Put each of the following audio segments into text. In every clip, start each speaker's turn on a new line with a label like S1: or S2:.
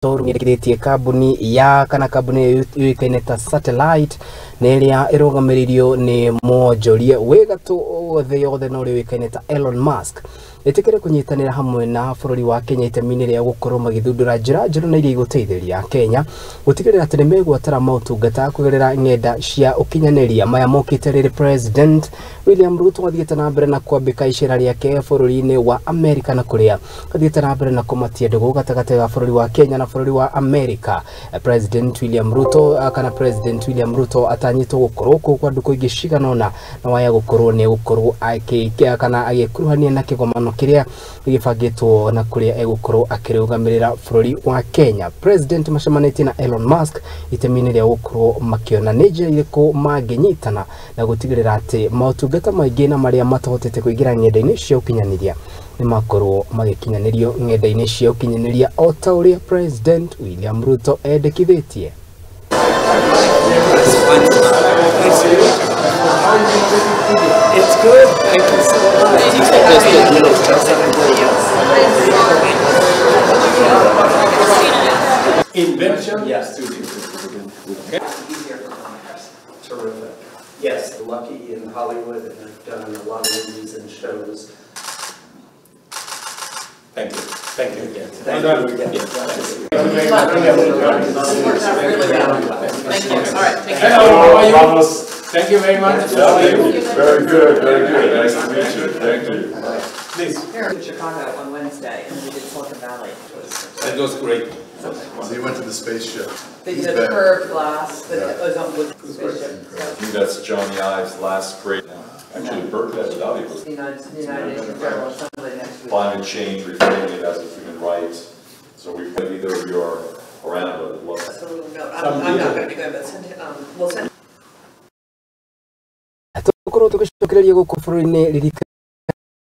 S1: Nĩendekithĩtie kambuni ya kana kambuni yũĩkaine ta Satellite na ĩrĩa ĩrũgamĩrĩirio nĩ mwonjoria wĩ gatũ thĩ yothe na ũrĩa ũĩkaine ta Elon Musk ĩtĩkĩre kũnyitanĩra hamwe na bũrũri wa Kenya itemi-inĩ rĩa gũkorwo magĩthundũra njĩra njerũ na iria igũteithĩrĩria Kenya gũtigĩrĩra atĩ nĩmegwatara motungata kũgerera ng'enda cia ũkinyanĩria. Maya mokĩte rĩrĩ President William Ruto athiĩte na mbere na kwambĩka icera rĩake bũrũri-inĩ wa Amerika na kũrĩa athiĩte na mbere na kũmatia ndũgũ gatagatĩ ga bũrũri wa Kenya na bũrũri wa Amerika. President William Ruto kana President William Ruto atanyĩtwo gũkorwo kũu kwa ndukũ ingĩ cigana ũna na waya gũkorwo nĩ gũkorwo kana agĩkuruhania na kĩgomano kĩrĩa gĩbangĩtwo na kũrĩa egũkorwo akĩrũgamĩrĩra bũrũri wa Kenya. President macemanĩtie na Elon Musk itemi-inĩ rĩa gũkorwo makĩona nĩ njĩra irĩkũ mangĩnyitana na gũtigĩrĩra atĩ motungata maingĩ na marĩa matahotete kũingĩra ng'enda-inĩ cia ũkinyanĩria nĩ makorwo magĩkinyanĩrio ng'enda-inĩ cia ũkinyanĩria o ta ũrĩa President William Ruto endekithĩtie.
S2: It's good. Thank you so much.
S3: Invention?
S2: Yes.
S3: Studio. Okay.
S2: Terrific. Yes, lucky in Hollywood, and I've done a lot of movies and shows.
S3: Thank you. Thank you again.
S2: Thank you again.
S3: Yeah.
S4: Thank you. All right. Take care.
S3: Hello, how are you? Thank you very much.
S5: Yeah, thank you. Very good, very good. Nice to meet you. Thank you.
S3: Please.
S4: Here in Chicago on Wednesday, and we did Silicon Valley.
S3: That was great.
S5: So you went to the spaceship.
S4: They
S5: He's
S4: did the
S5: back.
S4: curved glass that
S5: Yeah.
S4: was on with the spaceship.
S5: I think that's Johnny Ive's last great. Actually, Berkeley Abu Dhabi was
S4: The United Nations General Assembly next week.
S5: Climate change, reframing it as a human right. So we've got either of you are around, but I'd love
S4: That's a little note. I'm not going to be going, but send, we'll send.
S1: Tukorwo tũgĩcokereria gũkũ bũrũri-inĩ ririkana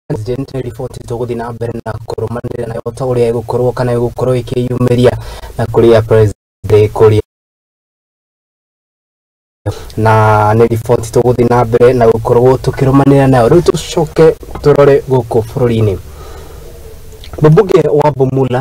S1: President riboti tũgũthiĩ na mbere na kũrũmanĩrĩra nayo ta ũrĩa ĩgũkorwo kana ĩgũkorwo ĩkĩyumĩria na kũrĩa President kũrĩa na nĩ riboti tũgũthiĩ na mbere na gũkorwo tũkĩrũmanĩrĩra nayo. Rĩu tũcoke tũrore gũkũ bũrũri-inĩ. Mũmbunge wa Bumula